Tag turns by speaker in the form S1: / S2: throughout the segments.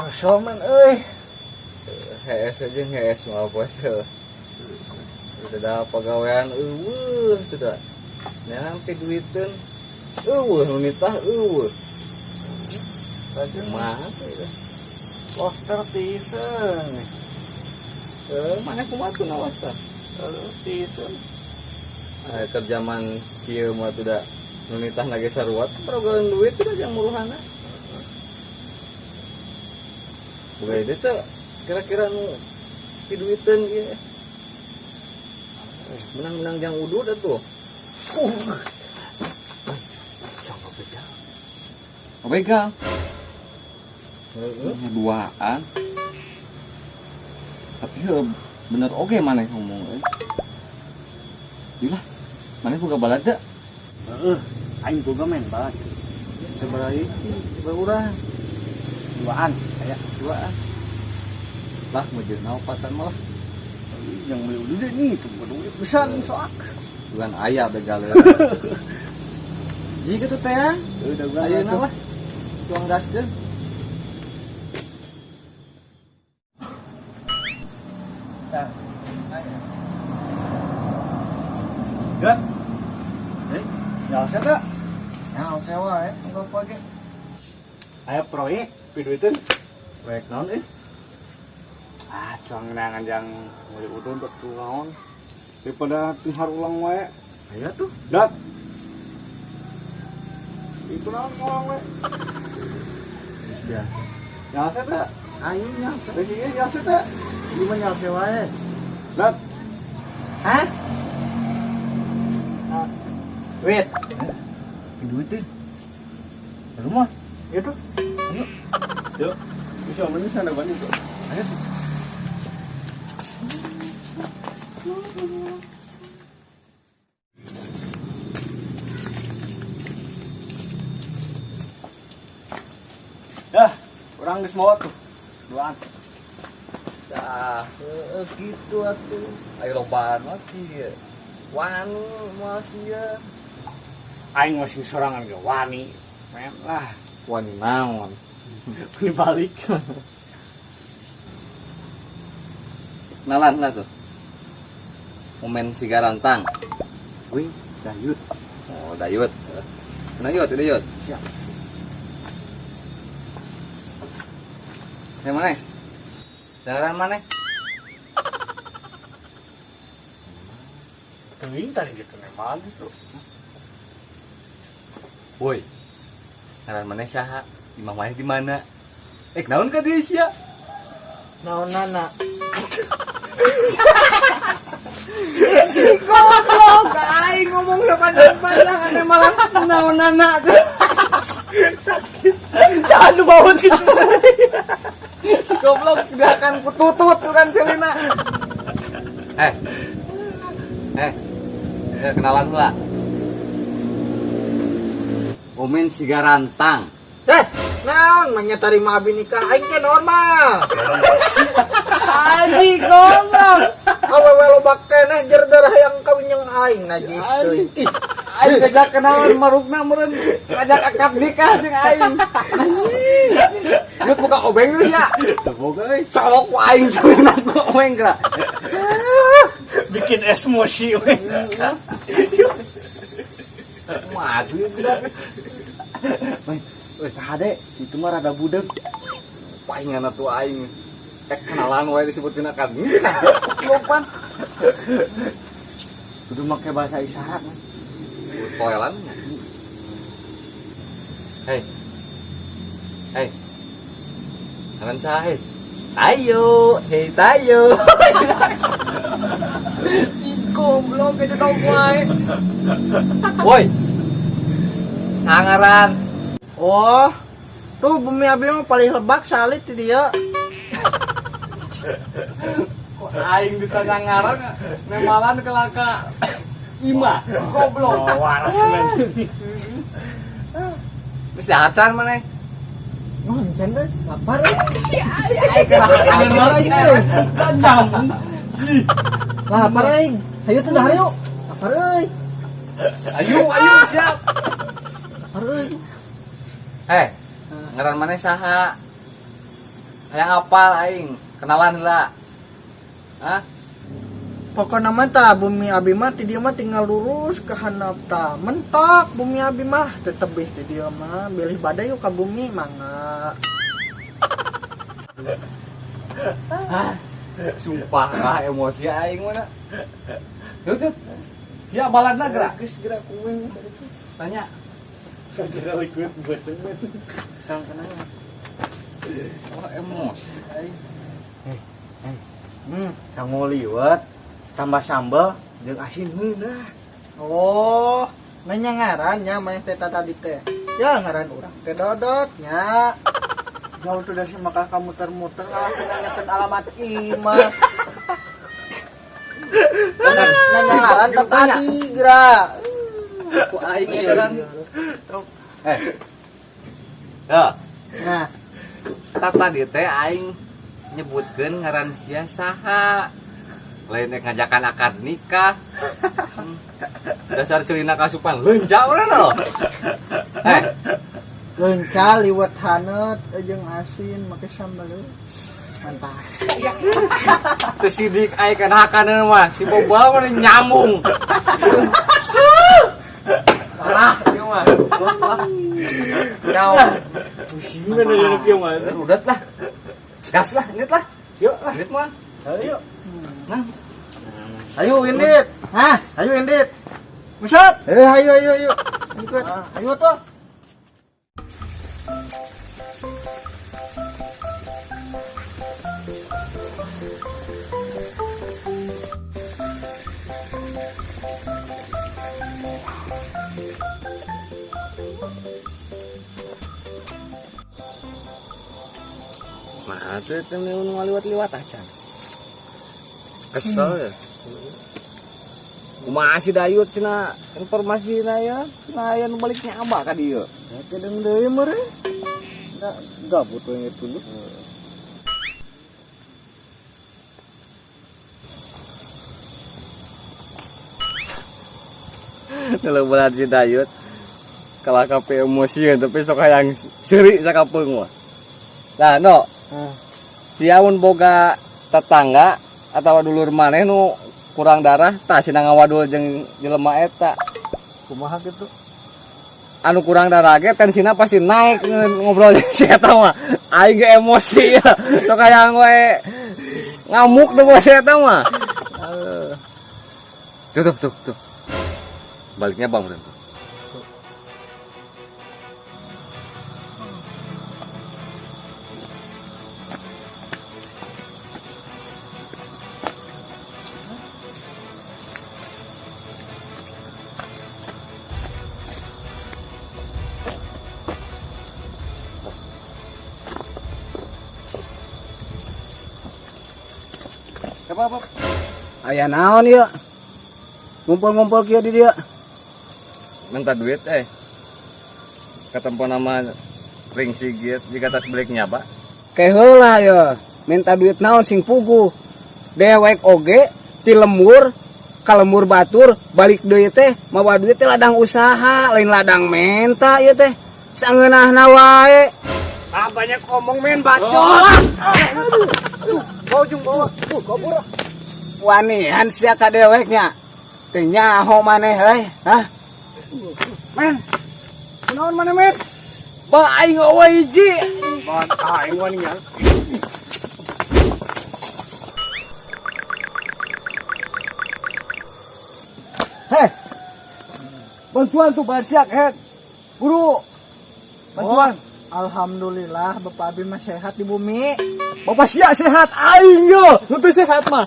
S1: Kesel men euy.
S2: Hees jeung hees mah apa teh. Udah da pagawean eueuh teu da. Nyampe duiteun. Eueuh nu nitah eueuh. Kumaha teh?
S1: Poster tiseun.
S2: Mana kumaha tuh nawasa?
S1: Tiseun.
S2: Keur zaman kieu mah teu da nu nitah nage sarua program duit teh jang muruhana. Boga ide teh kira-kira nu piduiteun ieu. Menang-menang jang udud atuh.
S1: Jang begal.
S2: Begal. Heeh, duaan. Tapi heuh bener oge maneh ngomong euy. Ilah, maneh boga balad teu?
S1: Heeh, aing boga men balad.
S2: Sabaraha hiji? Sabaraha urang?
S1: Duaan, aya
S2: duaan. Lah mejeuna opatan mah lah.
S1: Yang beli udud nih, itu duit pisan soak.
S2: Bukan aya begal. Ji kitu teh.
S1: Udah gua
S2: ayeuna lah. Tuang gaskeun.
S1: Tah. Gat. Nyawa teh?
S3: Nyawa sewa ya, enggak pagi.
S1: Aya proyek piduiteun.
S2: Proyek naon euy?
S1: Ah, cuang nangan jang meuli udud atuh naon. Daripada tinghar ulang wae.
S3: Aya tuh.
S1: Dat. Itu naon ulang wae.
S3: Geus biasa.
S1: Nyawa teh?
S3: Aing nyawa.
S1: Geus ieu nyawa teh.
S3: Ieu mah nyawa wae.
S1: Dat.
S3: Hah? Duit.
S2: Duit teh. Rumah.
S1: Itu.
S2: Ayo.
S1: Yuk. Bisa omongin sana banyak tuh.
S2: Ayo.
S1: Dah, orang geus mawa tuh. Duaan.
S2: Dah, gitu atuh. Ayo lobaan mah kieu. Wani masih ya.
S1: Aing masih sorangan ge wani. Men lah.
S2: Wani naon?
S1: Ini balik.
S2: Kenalan lah tuh. Momen Sigarantang.
S1: Wih, Dayut.
S2: Oh, Dayut. Kenal Yut, Dayut.
S1: Siap.
S2: Yang mana? Daerah mana?
S1: Teuing tadi gitu nemang gitu.
S2: Woi. Ngaran mana saha? Imah mana di mana? Naon ka dieu sia?
S3: Naon nana?
S2: Si goblok aing ngomong sepanjang-panjang ane malah naon nana tuh.
S1: Sakit. Jangan lu bawa gitu.
S2: Si goblok tidak akan kututut tuh kan Selina. Kenalan lah. Omen Sigarantang.
S3: Naon mah nya tarima abi nikah aing teh normal.
S2: Anjing goblok.
S3: Awewe loba keneh jer darah yang kawin jeung aing najis deui. Ih,
S2: aing ngajak kenalan marukna meureun ngajak akad nikah jeung aing. Anjing. Yuk buka obeng geus ya.
S1: Teu boga euy.
S2: Colok ku aing ceulina ku obeng geura.
S1: Bikin emosi we.
S2: Maju budak.
S1: Woi, woi kahade, itu mah rada budeg.
S2: Palingan atuh aing. Kenalan wae disebutin akad nikah. Gopan.
S1: Kudu make bahasa isyarat mah.
S2: Toelan. Hei. Hei. Ngaran saha hei? Tayo, hei tayo. Si goblok itu dong wae. Woi. Sangaran.
S3: Oh, tuh bumi abi mah paling lebak salit di dia.
S2: Kok aing ditanya ngaran nemalan kelaka imah goblok.
S1: Oh, waras men.
S2: Geus dahar maneh?
S3: Nuhun can teh, lapar euy.
S2: Si aing aing
S3: Lapar aing euy.
S2: Nyambung.
S3: Lapar aing. Hayu tuh dahar yuk. Lapar euy.
S2: Ayo, ayo siap.
S3: Lapar euy.
S2: Ngaran maneh saha? Hayang apal aing, kenalan heula. Hah?
S3: Pokokna mah tah bumi abi mah ti dieu mah tinggal lurus ke handap tah. Mentok bumi abi mah teu tebih ti dieu mah. Bilih badai yuk ka bumi mangga.
S2: Hah? Sumpah lah emosi aing mah. Yuk, yuk. Sia baladna gerak.
S1: Geus gerak kuing.
S2: Tanya.
S1: Saudara ikut buat temen.
S3: Sang kenanya.
S2: Oh, emosi aing.
S1: Sangu liwet tambah sambal jeung asin heunah.
S3: Oh, nanya ngaran nya maneh teh tadi teh. Ya ngaran urang teh Dodot nya. Jauh tuh dari maka kamu muter-muter ngalah teh nanyakeun alamat imah. Nanya ngaran teh tadi geura.
S2: Ku aing ngaran. Eh. Ya,
S3: Nah,
S2: tadi teh aing nyebutkeun ngaran sia saha. Lain rek ngajakan akad nikah. Dasar celina kasupan leunca urang loh. Eh,
S3: leunca liwet haneut jeung asin make sambal. Mantap.
S2: Teu sidik aing kana hakana mah si bobal mah nyambung. Parah ieu mah. Terus lah. Jauh.
S1: Pusing aja kieu mah.
S2: Udah lah. Gas lah, inget lah.
S1: Yuk lah.
S2: Inget mah.
S1: Ayo.
S2: Nah,
S3: Ayo Indit. Hah? Ayo Indit. Musab. Ayo ayo ayo. Ikut. Ayo tuh.
S2: Nah, itu teh nu ngaliwat-liwat acan. Kesel ya. Kumaha si Dayut cenah informasina ya, cenah aya nu baliknya abah ka dieu.
S1: Ya kedeung deui meureun. Da gabut we dulu.
S2: Kalau berat si Dayut kalah kape emosi tapi sok hayang seuri sakapeung mah. Nah, no. Sia mun boga tetangga atau dulur maneh nu kurang darah tah sina ngawadul jeung jelema eta.
S1: Kumaha kitu?
S2: Anu kurang darah ge tensina pasti naik ngobrol jeung si eta mah. Aing ge emosi ya. Sok hayang we ngamuk deui si eta mah. Tuh tuh tuh tuh. Baliknya bang berarti. Apa, apa?
S4: Aya naon ieu? Ngumpul-ngumpul kieu di dieu.
S2: Minta duit Ketempo nama Ring Sigit jika tas beliknya, Pak.
S4: Ke heula ye. Minta duit naon sing puguh. Dewek oge ti lembur ka lembur batur balik deui teh mawa duit teh ladang usaha lain ladang menta ieu teh. Sangeunahna wae.
S1: Ah, banyak omong men bacot. Aduh, bawa jung bawa. Tuh, kabur.
S4: Wanihan sia ka deweknya. Teu nyaho maneh euy, hah?
S1: Men. Kunaon maneh, men?
S2: Ba aing eueuh hiji.
S1: Ban aing wanian.
S2: Heh. Bantuan tuh bar siak, het. Guru. Bantuan.
S3: Oh, alhamdulillah Bapak Abi mah sehat di bumi.
S2: Bapak siak sehat aing yo. Nu teu sehat mah.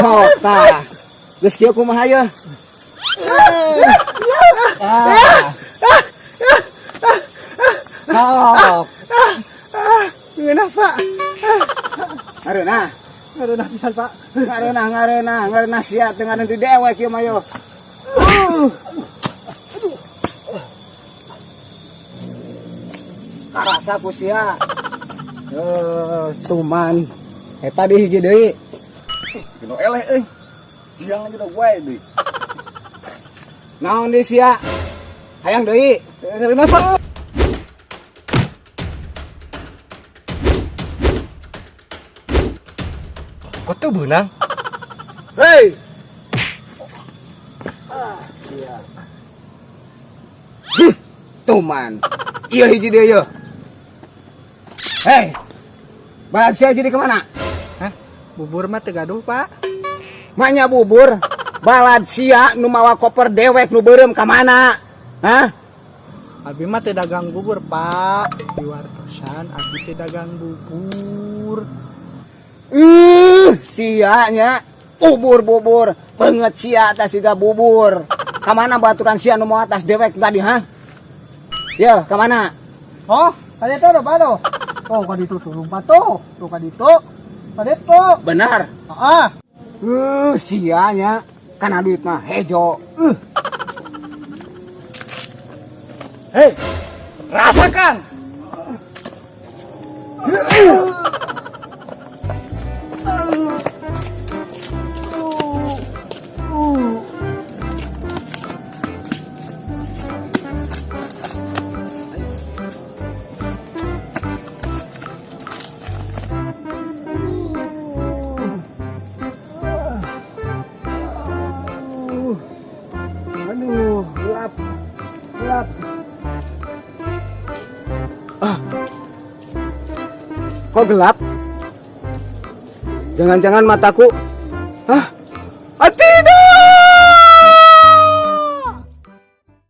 S4: Oh, tah. Geus kieu kumaha ye? Ah. Sok.
S3: Ngeunah, Pak.
S4: Ngareunah.
S3: Ngareunah pisan, Pak.
S4: Ngareunah, ngareunah, ngareunah sia teu ngareunah di dewek ieu mah yo. Karasa ku sia. Tuman. Eta di hiji deui.
S2: Kena eleh euy. Siang aja udah wae deui.
S4: Naon deui sia? Hayang deui.
S2: Kenapa? Kok tuh beunang?
S4: Hei. Ah, sia. Huh, tuman. Iya hiji deui yeuh. Hei. Balad sia jadi kemana?
S3: Hah? Bubur mah teu gaduh, Pak.
S4: Manya bubur. Balad sia nu mawa koper dewek nu beureum ka mana? Hah?
S3: Abi mah teu dagang bubur, Pak. Di wartosan abi teu dagang bubur.
S4: Sia nya ubur bubur, banget sia atas siga bubur. Kamana baturan sia nu mawa tas dewek tadi, ha? Ya, kamana?
S3: Oh, ka ditu do, Pak do. Oh, ka ditu tuh lompat tuh. Tuh ka ditu. Ka ditu.
S4: Benar.
S3: Heeh.
S4: Sia nya kana duit mah hejo.
S2: Hei, rasakan.
S4: Aduh, gelap. Gelap. Ah. Kok gelap? Jangan-jangan mataku. Hah?